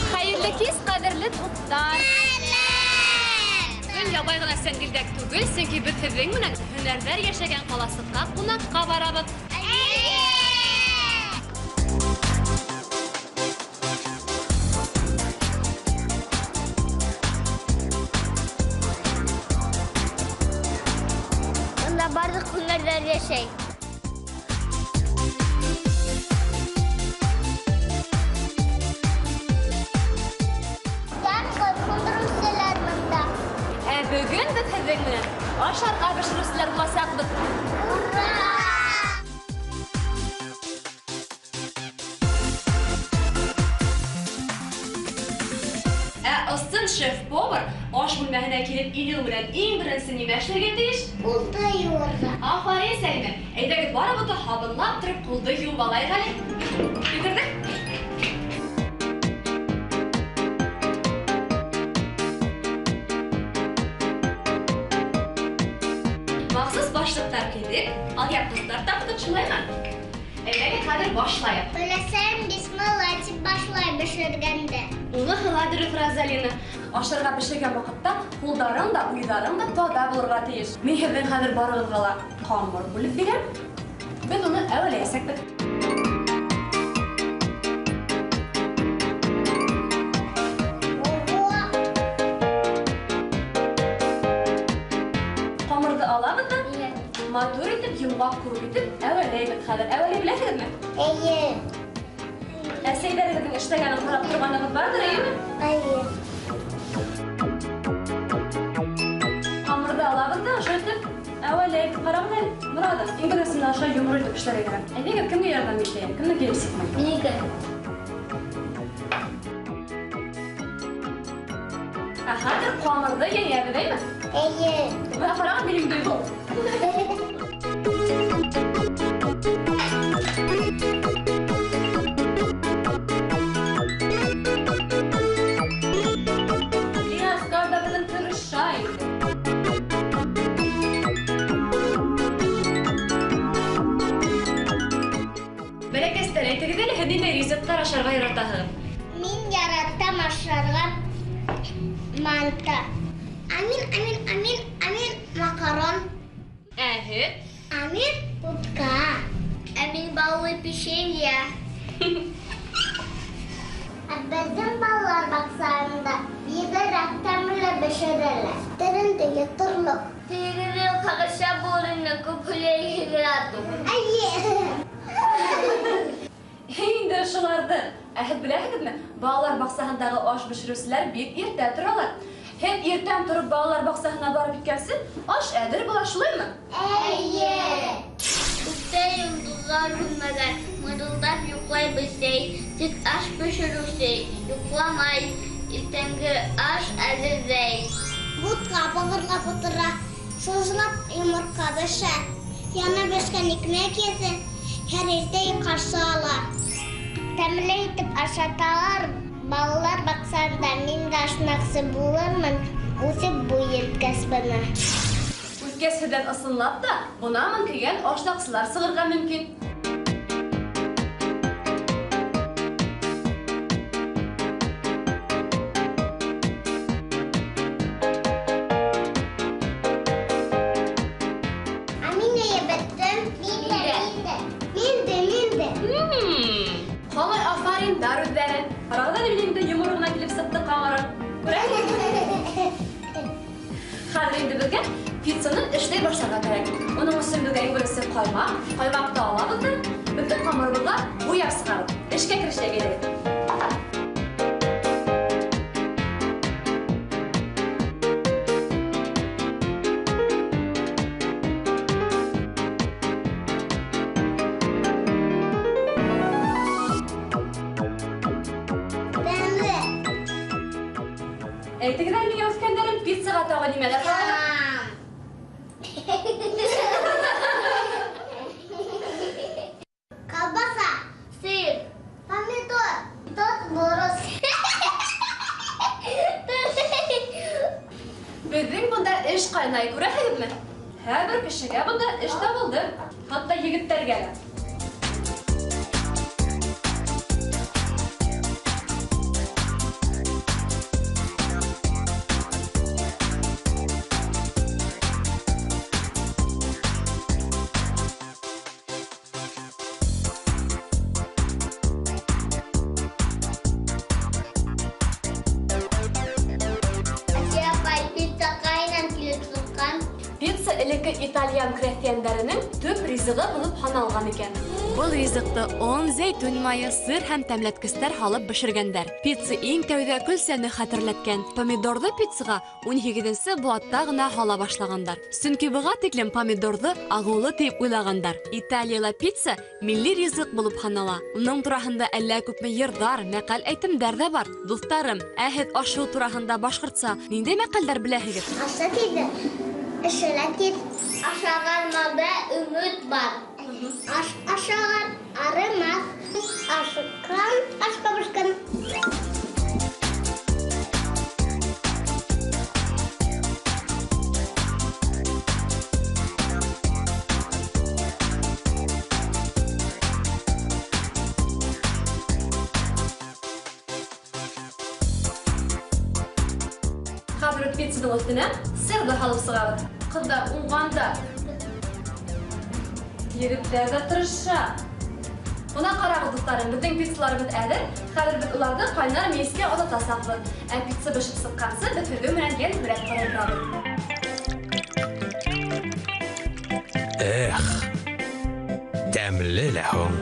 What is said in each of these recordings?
Хәйерле кис, ҡәҙерле дуҫтар! Бөгөн ябай ғына сәңгелдәк түгел, сөнки беҙ һеҙҙең менән һөнәрҙәр йәшәгән ҡаласыҡҡа ҡунаҡҡа барабыҙ. Бында барлыҡ һөнәрҙәр йәшәй. Яңғы һындырыусылар бында. Ә бөгөн беҙ һеҙҙең менән ашарға бешереүселәр буласаҡбыҙ. Ура! Ә ысын шеф-повар аш бүлмәһенә килеп инеү менән иң беренсе нимә эшләргә тейеш? Ҡулды йыуырға. Афарин, Сәлимә! Әйҙәгеҙ, барыбыҙ ҙа һабынлап тороп ҡулды йыуып алайыҡ әле. Өлгөрҙөк? Махсус башлыҡтар кейҙек, алъяпҡыстар таҡтыҡ, шулаймы? Әйҙәгеҙ, хәҙер башлайыҡ. Өләсәйем бисмилла тип башлай бешергәндә. Уныһы ла дөрөҫ, Розалина. Ашарға бешергән ваҡытта ҡулдарың да, уйҙарың да таҙа булырға тейеш. Мин һеҙҙең хәҙер барығыҙға ла ҡамыр бүлеп бирәм. Беҙ уны әүәләйәсәкбеҙ. Ҡамырҙы алабыҙ ҙа, матур итеп, йомғаҡ кеүек итеп әүәләйбеҙ хәҙер. Әүәләй беләһегеҙме? Эйе. Әсәйҙәрегеҙҙең эшләгәнен ҡарап торғанығыҙ барҙыр, эйеме? Эйе. Ҡамырҙы алабыҙ ҙа, ошо итеп әүәләйбеҙ. Ҡарағыҙ әле, Морадым, иң беренсенән ошо йомро итеп эшләргә кәрәк. Әйҙәгеҙ, кемгә ярҙам итәйем? Кемдең килеп сыҡмай? Минеке. Ә хәҙер ҡамырҙы йәйәбеҙ, әйме? Эйе. Бына ҡарағыҙ, минең тойғо. Линаскар ҙа беҙҙең тырыша инде. Бәләкәстәр, әйтегеҙ әле, һеҙ ниндәй ризыҡтар ашарға яратаһығыҙ? Мин яратам ашарға манты. Амин, амин, амин, амин, макарон. Ә һеҙ? Амин, бутка. Ә мин баллы печенье. Ә беҙҙең балалар баҡсаһында бигерәк тәмле бешерәләр. Тереңде йоторлоҡ. Тегене ҡағыша булыр күп һөйләйһегеҙ. Эйе. Инде ошоларҙы. Ә һеҙ беләһегеҙме, балалар баҡсаһындағы аш бешереүселәр бик иртә торалар. Һеҙ иртән тороп балалар баҡсаһына барып еткәнсе, аш әҙер була, шулаймы? Эйе. Күктә йондоҙҙар һүнмәгән, мырылдап йоҡлай бесәй, тик аш бешереүсе йоҡламай, иртәнге аш әҙерләй. Бутҡа бығырлап ултыра, сыжлап йомортҡа бешә, яңы бешкән икмәк еҫе һәр иртә ҡаршы ала. Тәмле итеп ашаталар балалар баҡсаһында. Мин дә ашнаҡсы булырмын, үҫеп буй еткәс бына. Үҫкәс һеҙҙән ысынлап та бынамын тигән ашнаҡсылар сығырға мөмкин. Ә мин йыйып бөттөм. Мин дә, мин дә. Мин дә, мин дә. Ҡалай афариндар үҙҙәре. Ҡарағыҙ әле, минең дә йомро ғына килеп сыҡты ҡамырым. Күрәһегеҙме? Хәҙер инде беҙгә пиццаны эшләй башларға кәрәк. Уның өсөн беҙгә иң беренсе ҡаймаҡ, ҡаймаҡты алабыҙ ҙа, бөтөн ҡамырыбыҙға буяп сығабыҙ. Эшкә керешәйек әйҙәгеҙ. Тәмле. Әйтегеҙ әле миңә, үҫкәндәрем, пиццаға тағы нимәләр һалалар? Һәрбер кешегә бында эш табылды, хатта егеттәргә лә. Элекке итальян крәҫтиәндәренең төп ризығы булып һаналған икән. Был ризыҡты он, зәйтүн майы, сыр һәм тәмләткестәр һалып бешергәндәр. Пицца иң тәүҙә көлсәне хәтерләткән. Помидорҙы пиццаға 18-нсе быуатта ғына һала башлағандар. Сөнки быға тиклем помидорҙы ағыулы тип уйлағандар. Италияла пицца милли ризыҡ булып һанала. Уның тураһында әллә күпме йырҙар, мәҡәл әйтемдәр ҙә бар. Дуҫтарым, ә һеҙ ашыу тураһында башҡортса ниндәй мәҡәлдәр беләһегеҙ? Аша тиҙе. Эшелә тиҙ. Ашаған малда өмөт бар. Аш ашаған арымаҫ. Ашыҡҡан ашҡа бешкән. Хәҙер пиццаның өҫтөнә сырҙы һалып сығабыҙ. Ҡыҙҙар уңғанда, егеттәр ҙә тырыша. Бына ҡарағыҙ, дуҫтарым, беҙҙең пиццаларыбыҙ әҙер. Хәҙер беҙ уларҙы ҡайнар мейескә оҙатасаҡбыҙ. Ә пицца бешеп сыҡҡансы, беҙ һеҙҙең менән йәнһүрәт ҡарайбыҙ. Эх, тәмле лә һуң.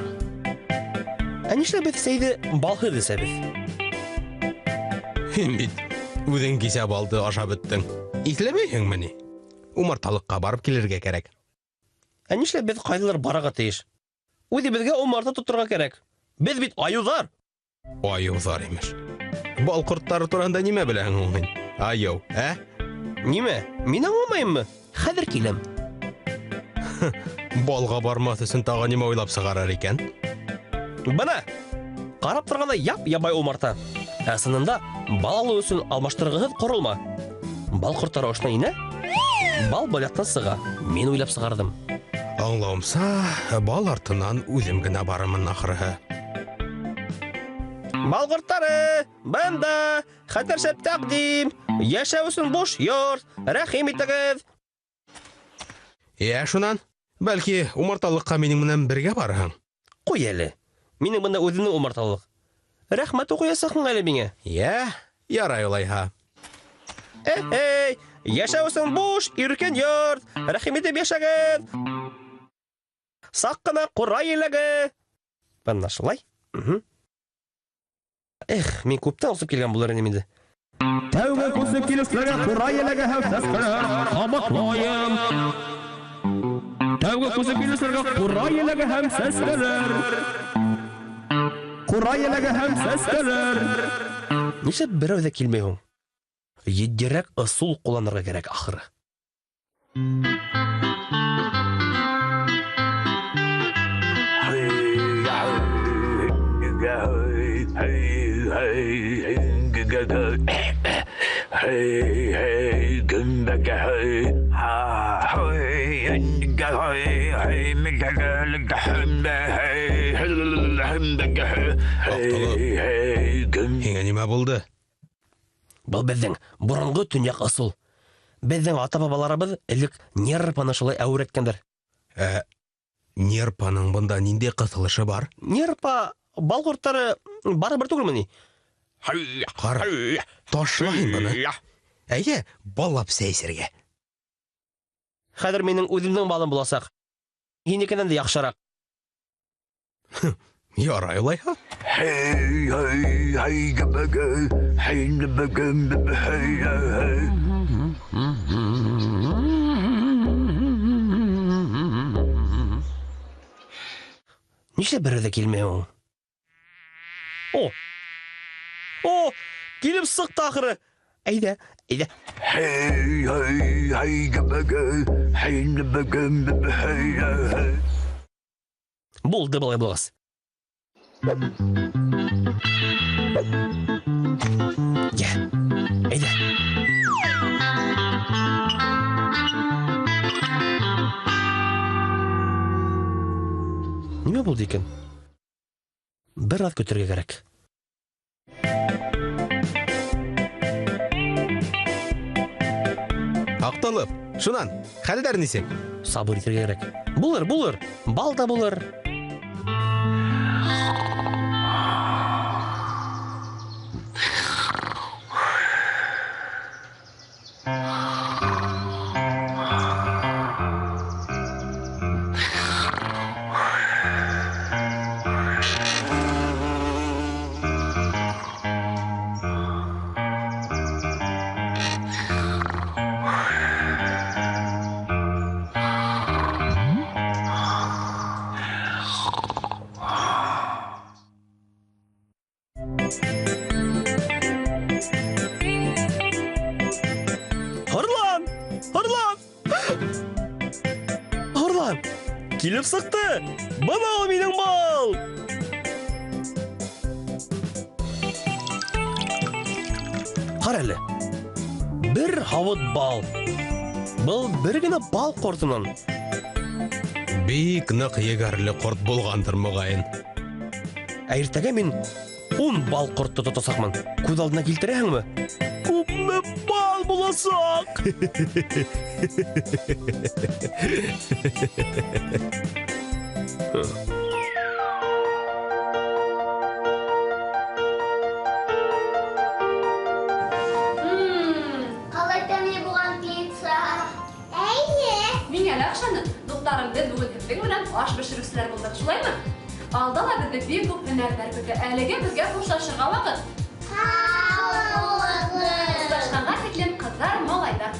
Ә нишләп беҙ сәйҙе балһыҙ эсәбеҙ? Һин бит үҙең кисә балды ашап бөттөң. Иҫләмәйһеңме ни? Умарталыҡҡа барып килергә кәрәк. Ә нишләп беҙ ҡайҙалыр барырға тейеш? Үҙебеҙгә умарта тоторға кәрәк. Беҙ бит айыуҙар. Айыуҙар имеш. Бал ҡорттары тураһында нимә беләһең һуң һин? Айыу, ә? Нимә? Мин аңламайыммы? Хәҙер киләм. Балға бармаҫ өсөн тағы нимә уйлап сығарыр икән? Бына, ҡарап торғанда яп-ябай умарта. Ә сынында бал алыу өсөн алмаштырғыһыҙ ҡоролма. Бал ҡорттары ошона инә, бал был яҡтан сыға. Мин уйлап сығарҙым. Аңлауымса, бал артынан үҙем генә барырмын ахырыһы. Бал ҡорттары, бында, хәтәр шәп тәҡдим. Йәшәү өсөн буш йорт, рәхим итегеҙ. Йә, шунан, бәлки умарталыҡҡа минең менән бергә барырһың? Ҡуй әле, минең бында үҙемдең умарталыҡ. Рәхмәт уҡыясаҡһың әле миңә. Йә, ярай улайһа. Эй, йәшәү өсөн буш, иркен йорт, рәхим итеп йәшәгеҙ. Саҡ ҡына ҡурай еләге. Бына шулай. Эх, мин күптән осоп килгән булыр инем инде. Тәүге күсеп килеүселәргә ҡурай еләге һәм сәскәләр ҡабатлайым. Тәүге күсеп килеүселәргә ҡурай еләге һәм сәскәләр. Ҡурай еләге һәм сәскәләр. Нишләп берәү ҙә килмәй һуң? Етдирәк ысул ҡулланырға кәрәк ахыры. Аҡтолоп, һиңә нимә булды? Был беҙҙең боронғо төньяҡ ысул. Беҙҙең ата-бабаларыбыҙ элек нерпаны шулай әүрәткәндәр. Ә нерпаның бында ниндәй ҡыҫылышы бар? Нерпа, бал ҡорттары барыбер түгелме ни? Ҡара, ташла һин быны. Әйҙә, баллап сәй эсергә. Хәҙер минең үҙемдең балым буласаҡ. Һинекенән дә яҡшыраҡ. Ярай улайһа. Нишләп берәү ҙә килмәй һуң? О! О! Килеп сыҡты ахыры. Әйҙә, әйҙә. Булды былай булғас. Йә, әйҙә. Нимә булды икән? Бер аҙ көтөргә кәрәк. Аҡтылып, шунан, хәлдәр нисек? Сабыр итергә кәрәк. Булыр, булыр. Бал да булыр. Һырлан! Һырлан! Һырлан! Килеп сыҡты! Бына ул минең бал! Ҡара әле. Бер һауыт бал. Был бер генә бал ҡортонан. Бик ныҡ егәрле ҡорт булғандыр, моғайын. Ә иртәгә мин 10 бал ҡортто тотасаҡмын. Күҙ алдына килтерәһеңме? Күпме бал буласаҡ! Ҡалай тәмле булған пицца. Әйе. Миңә лә оҡшаны. Дуҫтарым, беҙ бөгөн һеҙҙең менән аш бешереүселәр булдыҡ, шулаймы? Алда ла беҙҙе бик күп һөнәрҙәр көтә. Әлегә беҙгә хушлашырға ваҡыт. Һау булығыҙ. Хушлашҡанға тиклем, ҡыҙҙар, малайҙар.